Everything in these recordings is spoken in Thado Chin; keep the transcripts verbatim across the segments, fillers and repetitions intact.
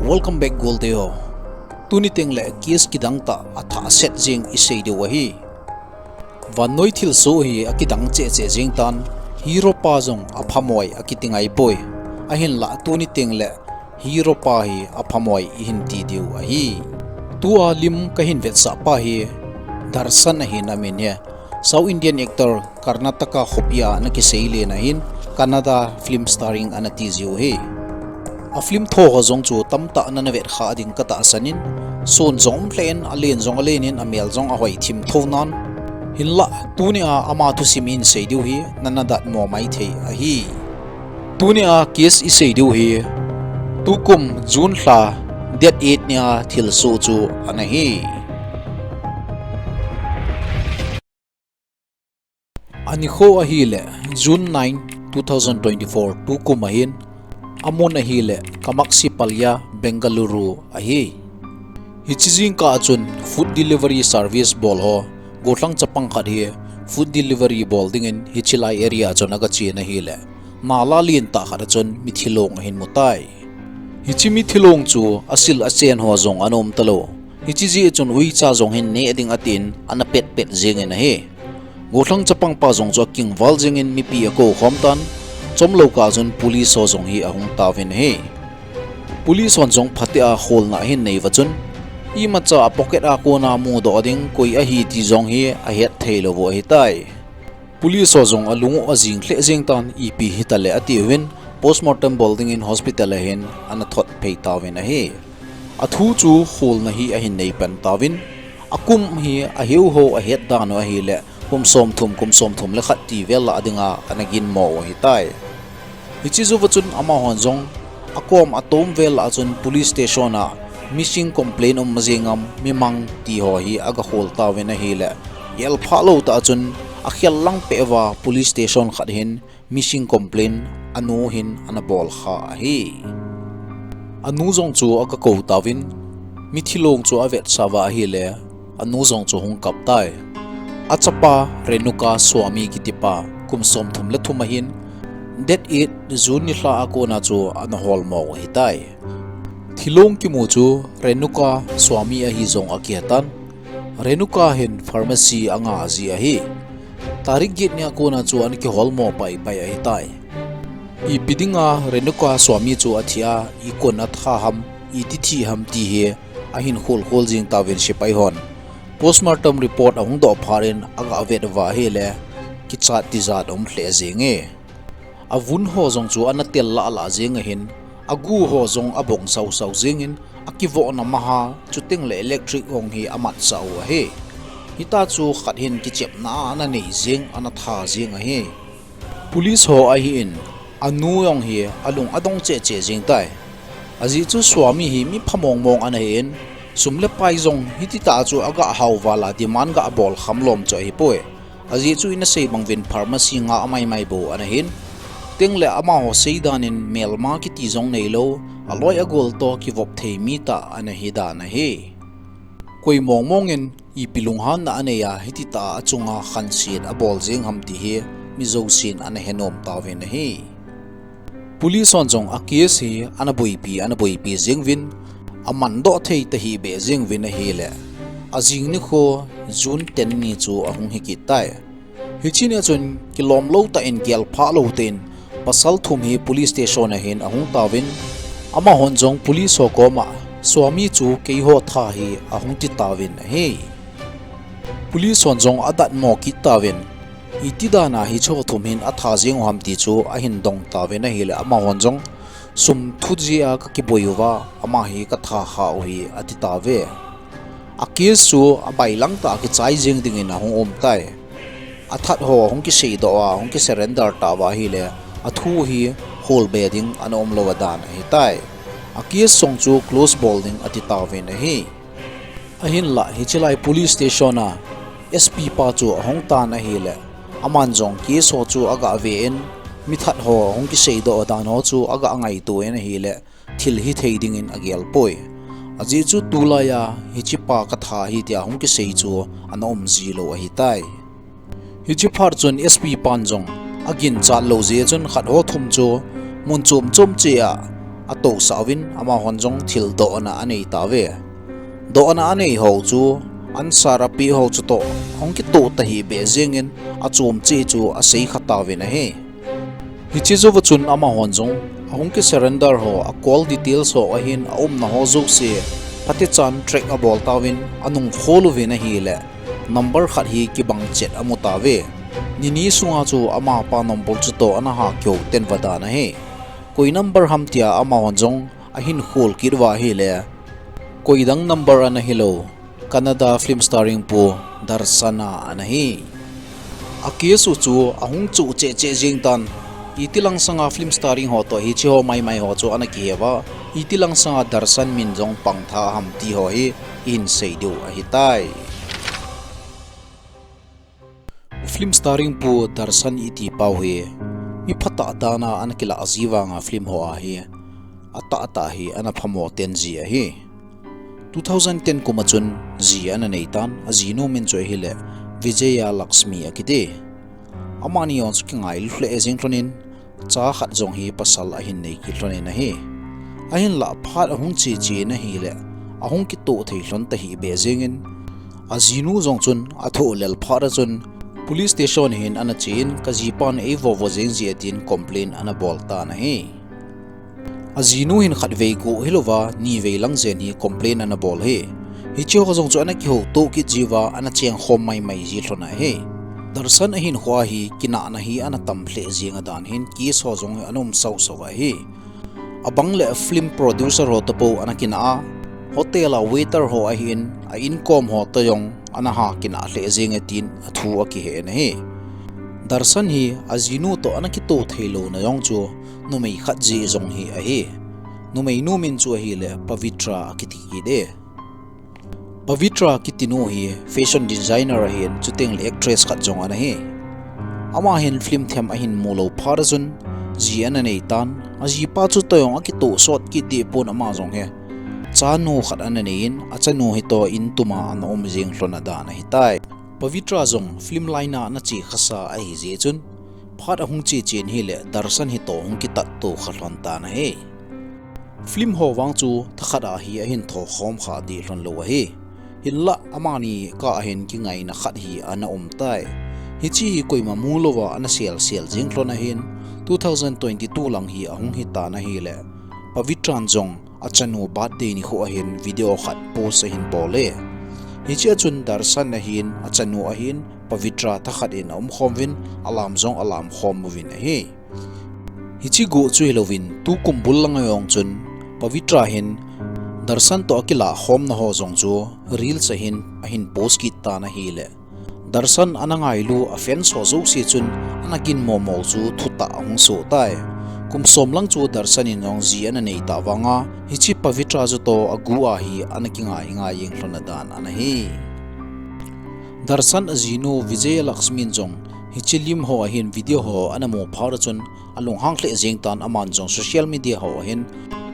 Welcome back, Golte ho. Tuni teng le case kidang tah, athah set jing isei diu ahi. Vannoi thilsoh hi akidang cheh cheh jing tan, hero pa jong aphamoi akiti ngai poi. Ahinlah tuni teng le hero pa hi aphamoi ihin ti diu ahi. Tua lim kahin vetsah pa hi Darshan ahin amin hi. South Indian actor Karnataka khopia ana kisei len ahin, Kannada film starring ana ti jiu hi. A film tho ho jong chu tamtah nana vet kha ding katahsan in, sun jong um lheh in, alen jong alen in, amel jong ahoi thim tho nan. Hinlah, tunia ama thusim ihin sei diu hi, nana datmo maithei ahi. Tunia case isei diu hi, tukum June lha, date eight nia thilsoh chu ana hi. Anikho ahile, June nine, two thousand twenty-four, tukum ahin, amun ahile, Kamaksipalya, Bengaluru ahi. Hiche jingkah a chun food delivery service bol ho, gollhang chapang khat hi food delivery bol dingin hiche lai area a chun agachen ahile, nala lentah khat a chun mithilong ahin mutai. Hiche mithilong chu asil achen ho jong ana um talou. Hiche jeh chun uicha jong hin neh ding atin ana pet pet jengin ahi. Gollhang chapangpa jong chu akingval jengin mipi akou khom tan, chomlou kah chun police ho jong hi ahung tauvin ahi. Police hon jong phatea kholna ahin neiuva chun, imacha a pocket a kona mudoh ding koi ahi ti jong hi ahet theilouvu ahitai. Police ho jong alung u ajing lheh jeng tan, ipi hitale atiuvin, postmortem bol dingin hospital a hin ana thot phei tauvin ahi. Athu chu kholna hi ahin nei pan tauvin, akum hi aheuho ahet dan u ahile, kum somthum, kum somthum le khat ti vel lah dinga ana ginmo u ahitai. Hiche jouva chun amahon jong akom atom vel lah a chun police station a missing complaint um jeng am, mimang ti ho hi agakhol tauvin ahile, gelphah lou tah a chun akhel lang peh uva police station khat hin missing complaint anu hin ana bol kha ahi. Anu jong chu agakou tauvin, mithilong chu avetsah uva ahile, anu jong chu hung kap tai. Achapa Renuka Swami kitipa kum somthum le thum ahin, date eight June nilhah a kona chu ana holmo u ahitai. Thilong kimu chu Renuka Swami ahi jong akihetan. Renuka hin pharmacy anga ji ahi. Tarik get nia kona chu ana kiholmo pai pai ahitai. Ipi dinga Renuka Swami chu athi a, ikon atha ham, iti thi ham ti hi ahin khol khol jing tauvin sepai hon postmortem report ahung doh phat in agavet uva ahile, kichat tijat um lheh jenge. Avun ho jong chu ana tel lah lah jeng ahin, agu ho jong abong sau sau jengin, akivohna maha, chuteng le electric hong hi amatsah u ahi. Hita chu khat hin kichepna a ana nei jeng, ana tha jeng ahi. Police ho ahin, anu jong hi alung adong cheh cheh jeng tai. Ajeh chu Swami hi mi pha mong mong ana hin, sum le pai jong hititah chu agahao val a demand gabol kham lom chu ahipoi. Ajeh chu ina sei bang uvin pharmacy nga amai mai bou ana hin. Teng le amaho sei dan in melma kiti jong neilou, aloi agol toh kivop thei mi tah ana hi dan ahi. Koi mong mong in ipi lunghanna anei a hititah a achunga khanset abol jeng ham ti hi mi jousen ana henom tauvin ahi. Police hon jong a case hi ana boipi, ana boipi jeng uvin, aman doh thei tahih beh jeng uvin ahile, ajing nikho June ten ni chu ahung hi kit tai. Hiche nia chun kilom lou tah in, gelphah lou tah in pasal thum hi police station a hin ahung tauvin, amahon jong police ho koma Swami chu keiho tha hi ahung ti tauvin ahi. Police hon jong adatmo kit tauvin, iti dan a hicheho thum hin atha jeng u ham ti chu ahin dong tauvin ahile, amahon jong sum thu jeh a kakiboi uva, ama hi katha kha u ahi ati tauve. A case chu abailang tah a kichai jeng dingin ahung um tai. Athat ho ahung kiseidoh a, ahung kisurrender tauva ahile, athu hi kholbe ding ana umlou a dan ahitai. A case jong chu close bol ding ati tauvin ahi. Ahinlah, hiche lai police station a S P pa chu ahung tan ahile, aman jong case ho chu agave in, mithat ho ahung kiseidoh dan ho chu agangaito in ahile, thil hithei dingin agel poi. Ajeh chu tulai a hichepa katha ahi tia hung kisei chu ana um jilou ahitai. Hiche phat chun S P pan jong aginchat lou jeh chun khat ho thum chu mun chom chom cheh a atousah uvin amahon jong thil dohna anei tauve. Dohna anei ho chu answer apeh ho chutoh ahung kitoh tahih beh jengin achom cheh chu asei kha tauvin ahi. Hiche jouva chun amahon jong ahung kisurrender ho, acall details ho ahin aumna ho jouse phatechan track abol tauvin anung khol uvin ahile number khat hi kibang chet amu tauve. Nini sunga chu amapa number chutoh ana ha kihou tenva dan ahi. Koi number ham tia amahon jong ahin khol kit uva ahile, koidang number ana hilou, Kannada film starring Pu Darshan a ana hi. A case u chu ahung choh cheh cheh jeng tan, itilang sanga film starring ho toh hiche ho maimai ho chu ana kiheuva, itilang sanga Darshan min jong pangtha ham ti ho hi ihin sei diu ahitai. Film starring Pu Darshan iti pau hi mi phatah dana ana kilah ji vanga film ho a hi atahtah hi ana phamo ten ji ahi. Two thousand ten kum a chun ji ana nei tan, ajinu min chu ahile Vijaya Lakshmi akiti. Amani jong chu kingailu lheh jeng lhonin, cha khat jong hi pasal ahin nei kit lhonin ahi. Ahinlah phat ahung che che in ahile ahung kitoh thei lhon tahih beh jengin, ajinu jong chun athoh lel phat a chun police station hin ana che in, kajipan eivo vo jeng ji e tin complain ana bol tan ahi. Ajinu hin khatvei go hilouva nivei lang jen hi complain ana bol hi. Hiche ho jong chu ana kihoutoh kit jiuva ana chengkhom maimai ji lhon ahi. Darshan ahinkhoa hi kinahna hi ana tam lheh jeng a dan hin case ho jong hi ana um sausau ahi. Abang le film producer ho toh pou ana kinah a, hotel a waiter ho ahin, a-income ho toh jong ana ha kinah lheh jeng e tin athu akihen ahi. Darshan hi ajinu toh ana kitoh theilouna jong chu numei khat jeh jong hi ahi. Numeinu min chu ahile Pavitra akiti kit e. Pavitra kitinu hi fashion designer ahin, chutengle actress khat jong ana hi. Ama hin film them ahin mulou phat a chun ji ana nei tan, ajipa chutoh jong akitoh sot kit deh pon ama jong hi chanu khat ana neiyin, achanu hitoh in tuma ana um jeng lhon a dan ahitai. Pavitra jong film line a ana che khasa ahi jeh chun, phat ahung che che in ahile Darshan hitoh hung kitatto kha lhon tan ahi. Film ho vang chu thakhat a hi ahin thokhom kha deh lhon lou ahi. Hinlah amani kah a hin kingaina khat hi ana um tai. Hiche hi koima mulouva ana sel sel jeng lhon ahin, two thousand twenty-two lang hi ahung hitan ahile Pavitran jong achanu birthday nikho ahin video khat post ahin bol e. Hiche a chun Darshan ahin, achanu ahin, Pavitra thakhat in aumkhom uvin, alam jong alamkhom uvin ahi. Hiche go chu hilouvin, tukum bul langa jong chun Pavitra hin Darshan toh akilahkhomna ho jong chu reels ahin ahin post kit tan ahile, Darshan ana ngailu a fans ho jouse chun ana ginmo mo chu thutah ahung soh tai. Kum som lang chu Darshan in jong ji ana nei tah vanga, hiche Pavitra chutoh agu a hi ana kingai ngai jeng lhon a dan ana hi. Darshan ajinu Vijayalakshmi in jong hiche lim ho ahin video ho ana mu phat a chun alunghang lheh jeng tan, aman jong social media ho ahin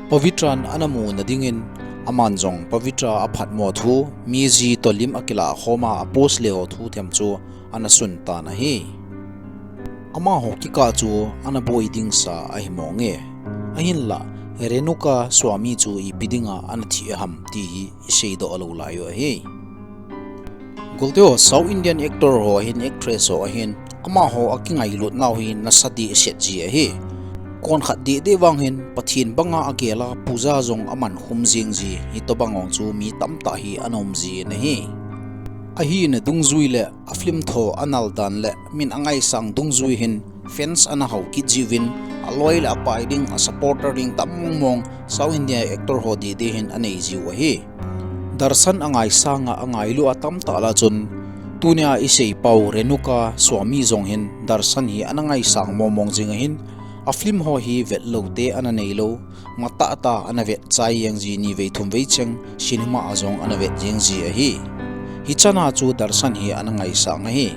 Pavitran ana muna dingin, aman jong Pavitra aphatmo thu, mi ji toh lim akilahkhom a apost le ho thu them chu ana sun tan ahi. Amaho kikah chu ana boi dingsa ahi mong e. Ahinlah Renuka Swami chu ipi dinga ana thi ham ti hi isei doh lou lai u ahi. Golteho, South Indian actor ho ahin, actress ho ahin, amaho akingailut nau hi nasa dehset ji ahi. Konkhat deh deh vang hin Pathen banga agel a puja jong aman khum jeng ji, hitobang jong chu mi tamtah hi ana um ji in ahi. Ahina dungjui le a film tho anal dan le min angaisang dungjui hin fans ana hau kit jiuvin, aloi le apai ding, a supporter ding tam mong mong South India actor ho deh deh hin anei jiu ahi. Darshan angaisang a angailu a tamtah lah chun, tunia isei pau Renuka Swami jong hin Darshan hi ana ngaisang mong mong jing ahin, a film ho hi vetlou te ana neilou, matah tah ana vet chai jeng ji, nivei thumvei cheng cinema a jong ana vet jeng ji ahi. Hichana chu Darshan hi ana ngaisang ahi.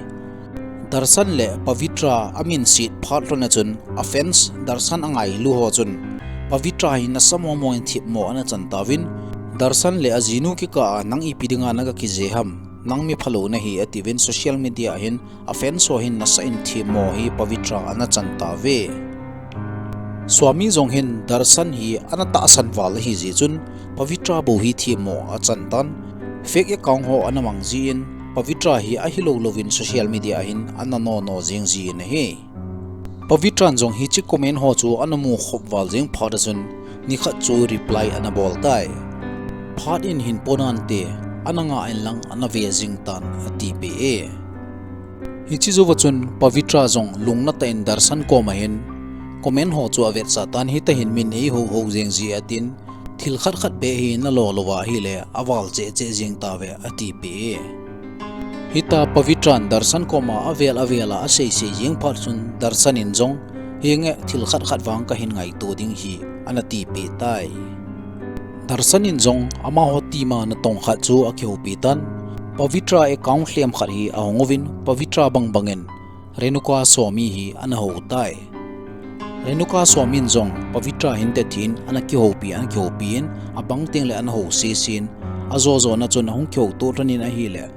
Darshan le Pavitra amin set phat lhon a chun, a fans Darshan angailu ho chun Pavitra hi nasa mong mong in themmo ana chan tauvin, Darshan le ajinu kikah a nang ipi dinga naga kije ham, nang mi phalou nahi atiuvin social media a hin a fans ho hin nasa in themmo hi Pavitra ana chan tauve. Swami jong hin Darshan hi ana tahsan val ahi jeh chun Pavitra bou hi themmo achan tan. Fake account ho ana mang jin Pavitra hi ahilou louvin social media a hin ana nono jing jin ahi. Pavitra in jong hiche comment ho chu ana mu khop val jing phat a chun nikhat chu reply ana bol tai. Phat in hin ponante, ana ngah in lang ana ve jing tan atipeh e. Hiche jouva chun Pavitra jong lungna tah in Darshan koma hin comment ho chu avetsah tan, hitah hin min eihou hou jing ji atin, thil khat khat beh hi nalo louva ahile aval cheh cheh jing tauve atipeh e. Hitia Pavitra in Darshan koma avel avel a asei sei jing phat chun Darshan in jong, henge thil khat khat vang kahin ngaito ding hi, ana tipeh tai. Darshan in jong amaho team a natong khat chu akihoupi tan. Pavitra account lhem khat hi ahong uvin Pavitra bang bang in Renuka Swami hi ana hou tai. Renuka Swami in jong Pavitra hinte tin ana kihoupi ana kihoupi in abang tengle ana hou sese in, ajo jona chun ahung kihouto tan in ahile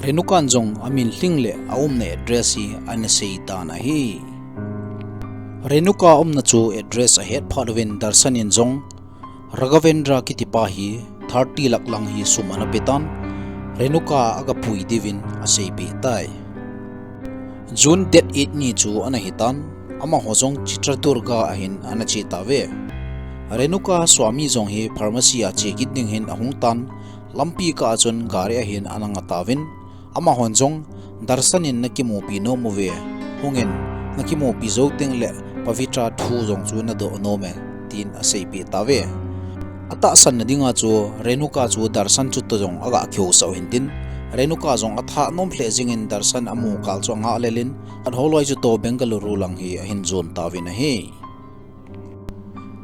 Renuka in jong amin lhing le aumna address hi ana sei tan ahi. Renuka umna chu address ahet phat uvin Darshan in jong Raghavendra kitipa hi thirty lakh lang hi sum ana pe tan, Renuka aga pui diuvin aseipeh tai. June date eight ni chu ana hitan, amaho jong Chitradurga a hin ana che tauve. Renuka Swami jong hi pharmacy a che kit ding hin ahung tan, lampi kah a chun gari a hin ana nga tauvin, amahon jong, Darshan in nakimupi nom uve, hungin, nakimupi jou tengle Pavitra thu jong chu nadoh nom e, tin aseipeh tauve. Atahsan na dinga chu Renuka chu Darshan chutoh jong aga kihousah u hintin, Renuka jong athah nom lheh jengin Darshan amu kal chu angah lelin, khat holoi chutoh Bengaluru lang hi ahin jon tauvin ahi.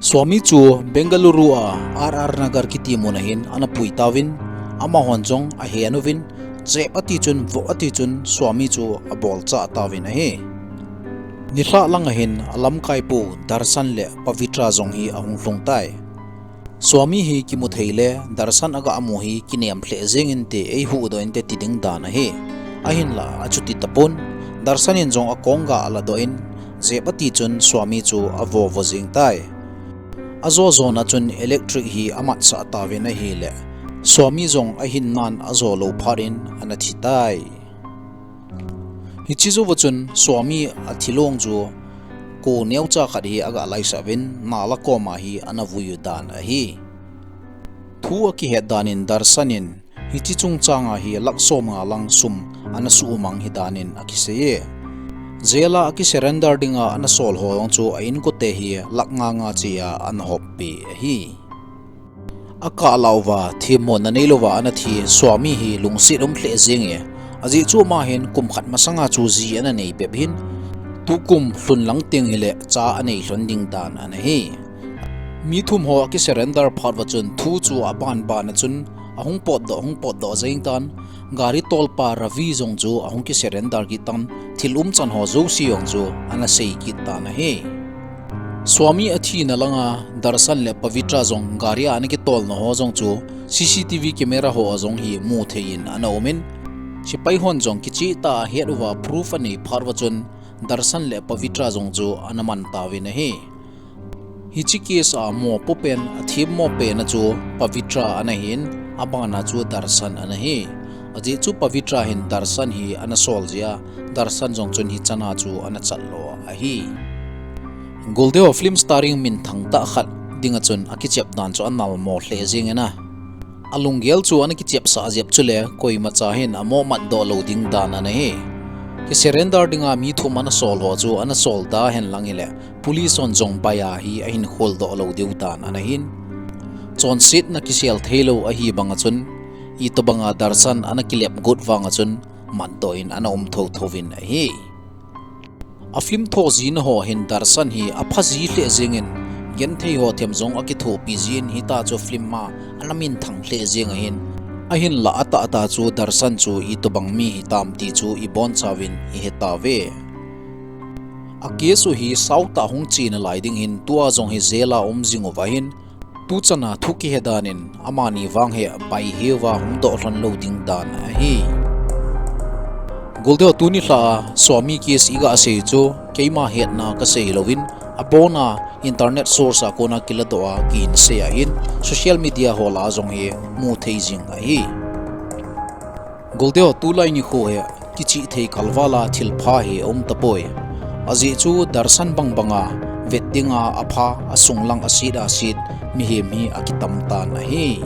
Swami chu Bengaluru a R R Nagar kiti mun a hin ana pui tauvin, amahon jong ahen uvin, jep ati chun, voh ati chun Swami chu abolchah tauvin ahi. Nilhah lang a hin alamkaipu Darshan le Pavitra jong hi ahung lhung tai. Swami hi kimu thei le Darshan aga mu hi kinem lheh jengin te eihuhdoh inte ti ding dan ahi. Ahinla achuti tapon, Darshan in jong akongga aladoh in, jep ati chun Swami chu avo vo jeng tai. Ajo jona chun electric hi amatsah tauvin ahile, Swami jong ahinnan ajo lou phat in ana thi tai. Hiche jouva chun Swami athilong chu ko neocha khat hi aga laisah uvin, nala koma hi ana vui u dan ahi. Thu akihet dan in Darshan in, hiche chungchang a hi lakh somnga lang sum ana suhmang hi dan in akisei e. Jail a akisurrender dinga ana sol ho jong chu a inkote hi lakh nga nga cheh a ana hoppeh ahi. Akah lah uva, themmona neilouva ana thi Swami hi lungset um lheh jenge. Ajeh chu ama hin kum khat masanga chu ji ana nei bep hin, tukum lhun lang teng hile cha anei lhon ding dan ana hi. Mi thum ho akisurrender phat uva chun thu chu aban ban a chun ahung potdoh, hung potdoh jeng tan, gari tolpa Ravi jong chu ahung kisurrender kit tan, thil umchan ho jouse jong chu ana sei kit tan ahi. Swami athina langa Darshan le Pavitra jong gari a ana kitolna ho jong chu C C T V camera ho a jong hi mu thei in ana um in, sepai hon jong kichehtah a ahet uva proof anei phat uva chun Darshan le Pavitra jong chu ana man tauvin ahi. Hiche case a mopo pen, athemmo pen a chu Pavitra ana hin, abana chu Darshan ana hi. Ajeh chu Pavitra hin Darshan hi ana sol jeh a, Darshan jong chun hichana chu ana chat lo ahi. Golde ho film starring minthang tah khat dinga chun akichep dan chu anal mo lheh jengin a, alunggel chu ana kichepsah jep chule koimacha hin amo matdoh lou ding dan ana hi. Kisurrender dinga mi thum ana sol ho chu ana sol da hen lang hile, police hon jong bai a hi ahin kholdoh lou diu dan ana hin. Chonsetna kisel theilou ahi banga chun, itobanga Darshan ana kilep got vanga chun, matdoh in ana um thotho uvin ahi. A film thoh jina ho hin Darshan hi apha ji lheh jengin, genthei ho them jong akithopi jin, hitia chu film a ana minthang lheh jeng ahin. Ahinla atahtah chu Darshan chu itobang mi hitam ti chu ibonchauvin ihe tauve. A case u hi sautah hung chena lai ding hin tua jong hi jail a um jing uva hin, tuchana thu kihe dan in amani vang hi bai heuva hung doh lhon lou ding dan ahi. Golde ho, tuni lha a Swami case iga sei chu keima hetna kasei louvin, Abona internet source a kona kiladoh a kihinsei ahin, social media ho lah a jong hi mu thei jing ahi. Golte ho, tulai nikho hi kichih thei kalval a thilpha hi aum tapoi. Ajeh chu darshan bangbanga vet dinga apha, asunglang aset aset mihem hi akitam tan ahi.